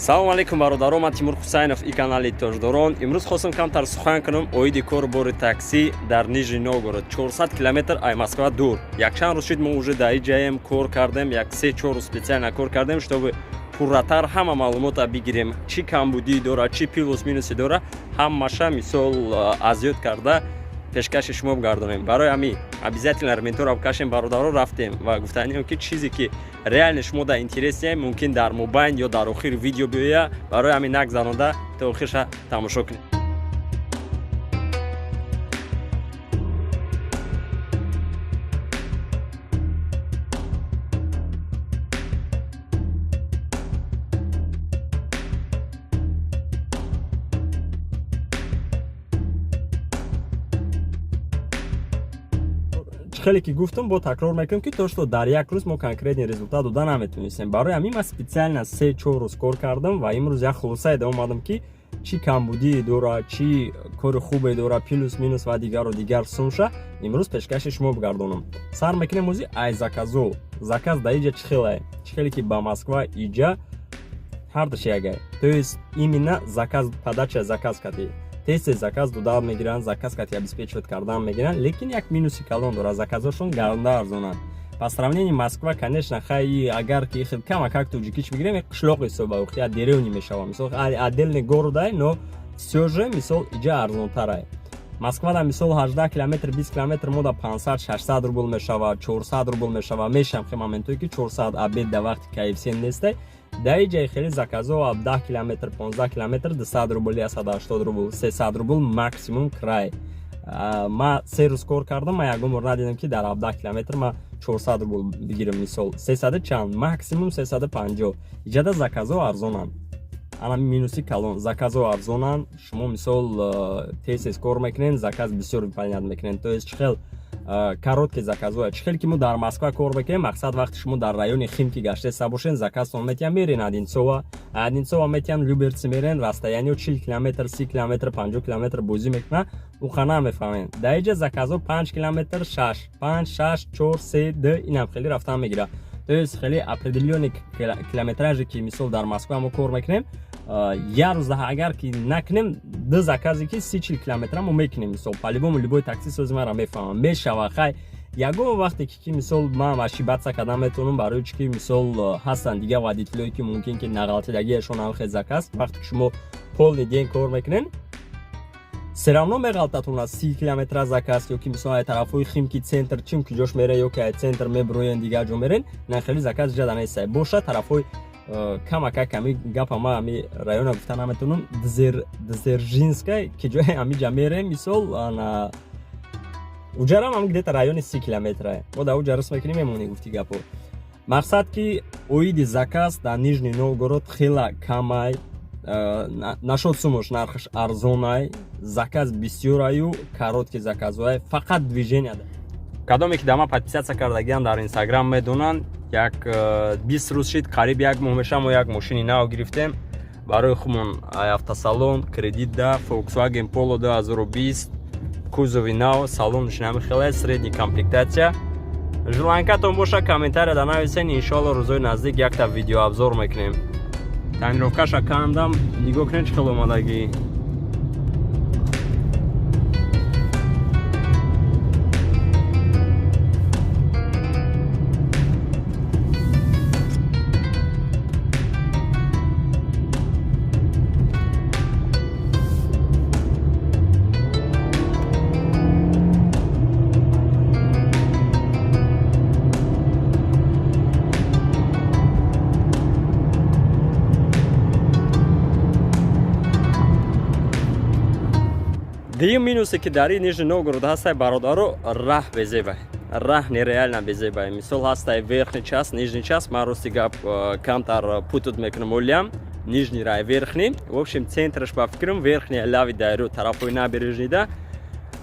Салому алейкум, бародарон! Ман Тимур Ҳусайнов и канали Тоҷдорон. Имрӯз хостам камтар сухан кунам оиди кору бори таксӣ дар Нижний Новгород, 400 километр ай Москва дур. Якчанд рӯз шуд, мо уже дар иҷаем кор кардем, як 3-4 рӯз специально кор кардем, чтобы пурратар ҳама маълумота бигирем: чӣ камбудӣ дорад, чӣ плюс минусе дорад, ҳамаша мисол аз ёд карда пешкаши шумо бигардонем. Барои ҳамин обязательно рементора бикашем, бародаро. Рафтем ва гуфтанием, ки чизе ки реально шумо дар интересия, мумкин дар мобайн ё дар охири видео биёя. Барои ҳамин нагзаронда то охирша тамошо кунед. Хеле ки гуфтам, бо такрор мекунам, ки то что дар як рӯз мо конкретный результат дода наметонистем. Барои ҳамин ман специально 3-4 рӯз кор кардам ва имрӯз як хулосае омадам, ки чӣ камбудие дорад, чӣ кори хубе дорад, плюс минус ва дигару дигар сумша имрӯз пешкаши шумо бигардонам. Сар мекунем ози ай заказо. Заказ дар иҷа чӣ хелае? Чӣ хеле ки ба Москва, иҷа ҳардаш ягай, то есть именно заказ, подача заказ кардӣ, тез тез заказ дода мегиранд, заказ кати обеспечивать кардан мегиранд. Лекин як минуси калон дорад: заказошон гаронда арзонанд по сравнению Москва. Конечно, хай, агар ки хел камакак тоҷикиш бигирем, қишлоқ ҳисоба, я деревни мешава, мисол, отдельный городай, но всё же, мисол, иҷа арзонтарай. Москвада, мисол, 18 километр, 20 километр мода 500, 600 рубл мешава, 400 рубл мешава. Мешам хе моментое ки 400, обед да вақти коэффициент нестай. Дар иҷаи хеле заказо 10 километр, 15 километр 200 рубл, 180 рубл, 300 рубл максимум край. Ма 3 рӯз кор кардам, ма ягон бор надидам, ки дар 17 километр ма 400 рубл бигирам. Мисол, 300 чанд, максимум 350. Иҷада заказо арзонанд. Ана минуси калон: заказо арзонанд. Шумо, мисол, тез тез кор мекунед, заказ бисёр выполнять мекунед, то есть чӣ хел короткий заказо, чӣ хел ки мо дар Москва кор мекунем. Мақсад, вақте шумо дар райони Химки гаштеста бошен, заказтон метиҳам, мерен Одинцово, Одинцово метиҳам, Люберцы мерен, расстояние 40 километр, 30 километр, 50 километр бозӣ мекунад, уқа намефаҳмем. Дар иҷа заказо 5 километр, 6, 5, 6, 4, 3, 2, инам хеле рафтан мегирад. То есть хеле определённый километраже, ки мисол дар Москва мо кор мекунем, як рӯз агар ки накунем ду заказе ки 30-40 километра мо мекунем, мисол, по-любому любой такси сози маро мефаҳмам, мешава. Хай, ягон вақте ки мисол ман ошибаться кардан метавонам, барои чи ки, мисол, ҳастанд дигар водителое, ки мумкин ки нағалтидагиашон ҳам хел заказ. Вақте ки шумо полный день кор мекунед, всё равно меғалтатон аз 30 километра заказ, ё ки мисол ай тарафҳои Химки, центр, чим ки ҷош мере, ё ки ай центр мебироен, дигар ҷо мерен, на хеле заказ ҷада нестай боша. Тарафҳои камакак ами гапа ма ами района гуфта наметавонам, Дзержинскай, ки ҷои амиҷа мерем, мисол, ана уҷарам ам где-то райони 30 километра мо дар уҷа рис мекунем, мемонӣ. Гуфти гапо, мақсад ки оиди заказ дар Нижний Новгород хела камай. Нашод сумош нархаш арзонай, заказ бисёраю, короткий заказоай, фақат движения. Кадоме ки дар ман подписаться кардагиам дар Инстаграм, медонанд, як 20 рӯз шид, қариб як моҳ меша, мо як мошини нав гирифтем барои хумон автосалон кредит да, Volkswagen Polo 2020, кузови нав, салонш нами хеле средний комплектация. Желанкатон боша, комментария да нависен, иншоалло рӯзои наздик якта видеообзор мекунем. Тонировкаша кандам, нигоҳ кунед, чӣ хел омадагӣ. Дуюм минусе, ки дар ин Нижний Новгород ҳастай, бародаро, раҳ безебай, раҳ нереально безебай. Мисол, ҳастай верхний часть, нижний часть. Ман, рости гап, камтар путать мекунам олиям нижний рай верхний. В общем, центраш, ба фикрам, верхний лави дайру тарафҳои набережныйда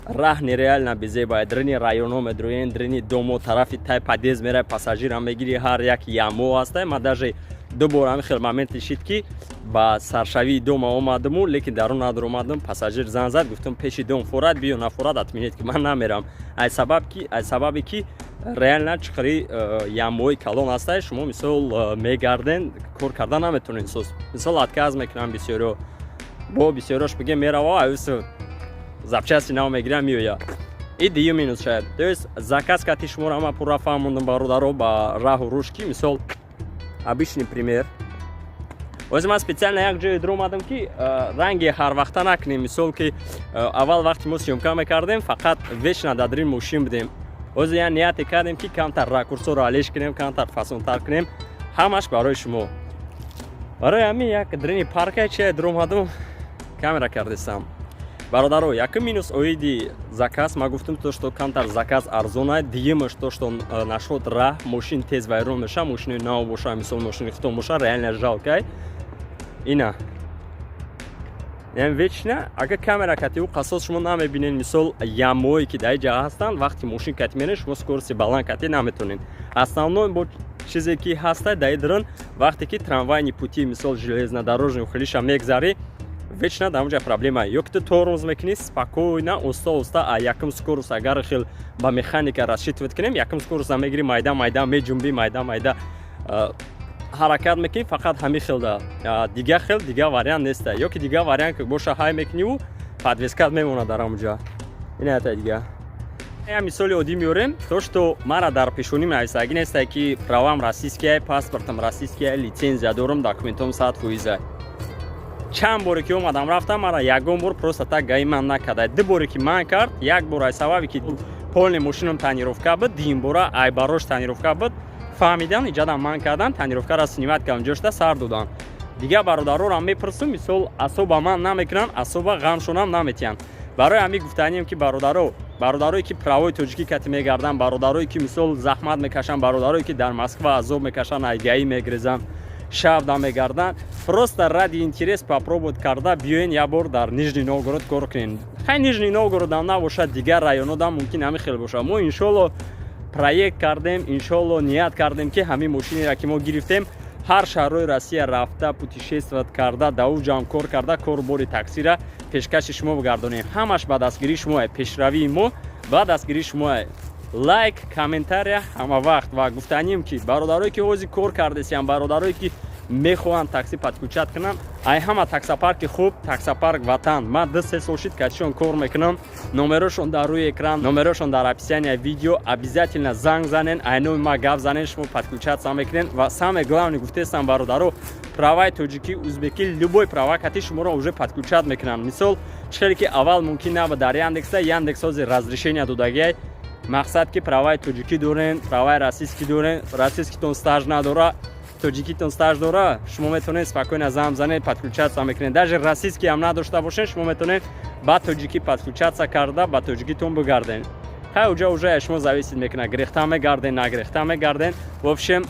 раҳ нереально безебай. Дрини районо медроен, дрини домо, тарафи тай подъезд мерай, пассажирам мегири, ҳар як ямо ҳастай. Ман даже ду бор ҳамин хел моменте шид, ки ба саршавии дома омадаму, лекин дарун надор омадам. Пассажир зан зад, гуфтам: «Пеши дом форад биё, нафорад, отменить ки, ман намерам», ай сабабе ки Реально чиқари ямои калон ҳастай, шумо, мисол, мегарден, кор карда наметонед. Мисол, отказ мекунам бисёриҳо, бо бисёриҳош бигем, мерава, аюсу запчасти нав мегирам, меоя. И дуюм минус шояд. То есть заказ кати шуморо ҳама пурра фаҳмондам, бародаро, ба раҳу руш, ки, мисол, обычный пример. Ози ман специально як ҷое дуромадам, ки ранги ҳарвақта накунем. Мисол, ки аввал вақти мо съёмка мекардем, фақат вечно дар дрин мошин будем. Ози як нияте кардем, ки камтар ракурсоро алеш кунем, камтар фасонтар кунем, ҳамаш барои шумо. Барои ҳамин як дрини парка чия дуромадам, камера кардесам. Бародаро, якум минус оиди заказ ма гуфтам, то что камтар заказ арзона. Дуюмаш, то что нашод раҳ мошин тез вайрон меша. Мошини нав боша, мисол, мошини хитон боша, реально жалкай. Ина, яъне вечно агар камера кати ӯ қасос шумо намебинед, мисол, ямое ки дар ҷа ҳастанд, вақти мошин кати мерен, шумо скорости баланд кати наметонед. Основной бо чизе ки ҳаста дар дрон, вақте ки трамвайный пути, мисол, железнодорожный хелиша мегзарӣ, вечно дар онҷа проблема: ё ки ту тормоз мекунӣ спокойно, оста оста, а якум скорость, агар хел ба механика рассчитывать кунем, якум скорость мегирӣ, майда майда меҷунбӣ, майда майда ҳаракат мекунӣ. Фақат ҳамин хелда, дигар хел, дигар вариант неста. Ё ки дигар вариант ки боша, ҳай мекуниву подвескат мемонад дар ҳамонҷа. Ината дигар я мисоли оддӣ меорем, то что мара дар пешонӣ нависагӣ нестай, ки правам российския, паспортам российския, лицензия дорам, документом 100%. Чанд боре ки омадам, рафтам, мара ягон бор просто так ГАИ ман накарда. Ду боре ки ман кард, як бор ай сабаби ки полный мошинам тонировка буд, дуюм бора ай барош тонировка буд, фаҳмидан, иҷадам ман кардан, тонировкаро снимать кардам, ҷошта сар додан. Дигар бародарорам мепурсум, мисол, асоба ман намекунанд, асоба ғамшонам наметиҳанд. Барои ҳамин гуфтанием, ки бародаро, бародарое ки правои тоҷикӣ кати мегарданд, бародарое ки, мисол, заҳмат мекашанд, бародарое ки дар Москва азоб мекашанд, ай ГАИ мегрезанд, шабда мегарданд, просто ради интерес попробовать карда биёен, як бор дар Нижний Новгород кор кунен. Хай, Нижний Новгородам набошад, дигар районодам мумкин ҳамин хел бошад. Мо, иншолло, проект кардем, иншолло, ният кардем, ки ҳамин мошинеро ки мо гирифтем, ҳар шаҳрҳои Россия рафта, путешествовать карда, дар ҷам кор карда, корубори таксира пешкаши шумо бигардонем. Ҳамаш ба дастгирии шумо, пешравии мо ба дастгирии шумо. Лайк, комментария ҳама вақт. Ва гуфтанем, ки бародарое ки ҳозир кор кардесиям, бародарое ки мехоҳанд такси подключать кунанд, ай ҳама таксопарки хуб таксопарк «Ватан». Ман 2-3 сол шид, катишон кор мекунам. Номерошон дар рӯи экран, номерошон дар описания видео. Обязательно занг занен, ай номи ма гап занен, шумо подключаться мекунен. Ва самое главное, гуфтестам, бародаро, праваи тоҷикӣ, узбекӣ, любой права кати шуморо уже подключать мекунанд. Мисол, чӣ хеле ки аввал мумкин набуд дар Яндекса, Яндекс ҳозир разрешение додагиай. Мақсад, ки праваи тоҷикӣ дорен, праваи российский дорен, российскитон стаж надора, тоҷикитон стаж дора, шумо метавонед спокойно занг занед, подключаться мекунед. Даже российский ҳам надошта бошед, шумо метавонед ба тоҷикӣ подключаться карда, ба тоҷикитон бигарден. Хай, уҷа уже шумо зависит мекунад, гирехта мегарден, нагирехта мегарден. В общем,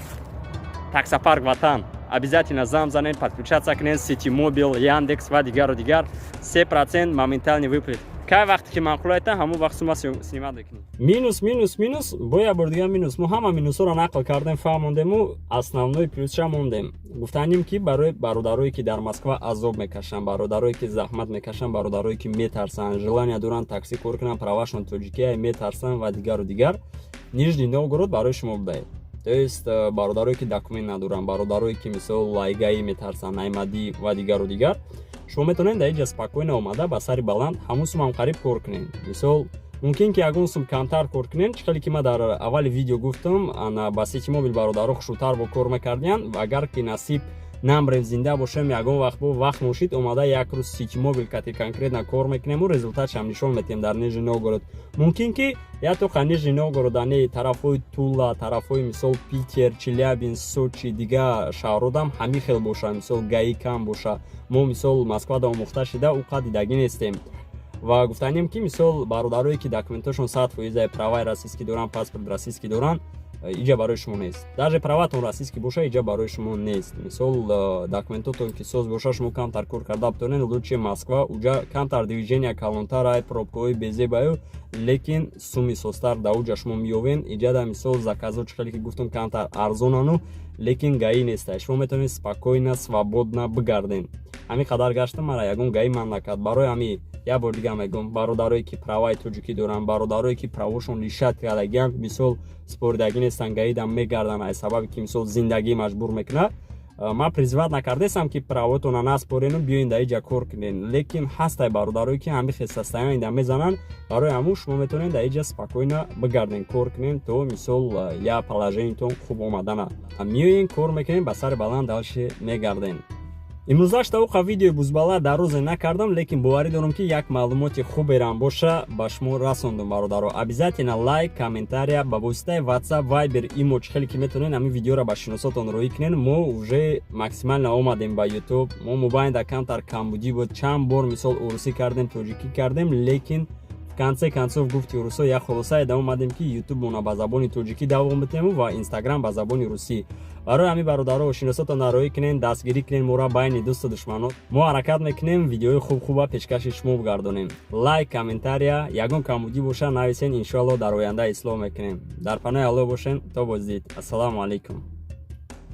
таксопарк «Ватан», обязательно занг занед, подключаться кунед. Сити Мобил, Яндекс ва дигару дигар, 3% моментальный выплат. Кай вақте ки маъқул айта, ҳамон вақт сума снимать мекунӣ. Минус, минус, минус, бо як бор дигар минус. Мо ҳама минусҳоро нақл кардем, фаҳмондему основной плюсша мондем. Гуфтанем, ки барои бародарое ки дар Москва азоб мекашанд, бародарое ки заҳмат мекашанд, бародарое ки метарсанд, желание доранд такси кор кунанд, правашон тоҷикия, метарсанд ва дигару дигар, Нижний Новгород барои шумо будаед. То есть бародарое ки документ надоранд, бародарое ки, мисол, ай ГАИ метарсанд, наймадӣ ва дигару дигар, шумо метавонед дар инҷа спокойно омада, ба сари баланд, ҳамун сумам қариб кор кунед. Мисол, мумкин ки ягон сум камтар кор кунед. Чӣ хеле ки ман дар аввали видео гуфтам, ана ба Сити Мобил бародаро хушрӯтар бо кор мекардиянд. Агар ки насиб намрем, зинда бошем, ягон вақт бо вақт мошид, омада як рӯз Сити Мобил кати конкретно кор мекунему, результатшам нишон метиҳем дар Нижний Новгород. Мумкин ки я тоқа Нижний Новгород, ане тарафҳои Тула, тарафҳои, мисол, Питер, Челябинск, Сочи, дигар шаҳродам ҳамин хел боша, мисол, ГАИ кам боша. Мо, мисол, Москвада омӯхта шида, ӯ қад дидагӣ нестем. Ва гуфтанем, ки, мисол, бародарое ки документошон 100%, праваи российский доранд, паспорт российский доранд, иҷа барои шумо нест. Даже праватон российский боша, иҷа барои шумо нест. Мисол, документотон ки соз боша, шумо камтар кор карда битонед, лучше Москва. Уҷа камтар движения калонтар, ай пробкаҳои безебаю, лекин суми созтар да уҷа шумо меёвен. Иҷада, мисол, заказо, чӣ хеле ки гуфтам, камтар арзонану, лекин ГАИ неста. Шумо метавонед спокойно, свободно бигарден. Ҳамин қадар гаштам, мара ягон ГАИ ман накард. Барои ҳами як бор дига мегӯм: бародарое ки праваи тоҷикӣ доранд, бародарое ки правошон лишать кардагианд, мисол, споридагӣ нестанд, ГАИдам мегарданд, аз сабаби ки, мисол, зиндагӣ маҷбур мекунад. Ман призывать накардестам, ки правотона наспорену биёин дар иҷа кор кунен, лекин ҳастай бародарое, ки ҳамин хел состояние мезананд. Барои ҳамун шумо метавонед дар иҷа спокойно бигарден, кор кунен, то, мисол, як положениятон хуб омадана. Меоен, кор мекунем, ба сари баланд дальше мегарден. Имрӯзаш тавоқа видеои бузбала дар рӯзе накардам, лекин боварӣ дорам, ки як маълумоти хуберам боша ба шумо расондум. Бародаро, обязательно лайк, комментария, ба воситаи WhatsApp, Viber, имо, чӣ хеле ки метавонед, ҳамин видеоро ба шиносотон роҳӣ кунед. Мо уже максимально омадем ба YouTube. Мо мобайнда камтар камбудӣ буд, чанд бор, мисол, урусӣ кардем, тоҷикӣ кардем, лекин в конце концов, гуфти урусо, як хулосае да омадем, ки ютубмона ба забони тоҷикӣ давом битему ва Инстаграм ба забони русӣ. Барои ҳамин, бародаро, шиносотон роҳӣ кунен, дастгирӣ кунен мора байни дӯсту душманон. Мо ҳаракат мекунем, видеои хуб хуба пешкаши шумо бигардонем. Лайк, комментария, ягон камбудӣ боша, нависен, иншоалло, дар оянда ислоҳ мекунем. Дар паноҳи Аллоҳ бошен, то боздид. Ассалому алайкум.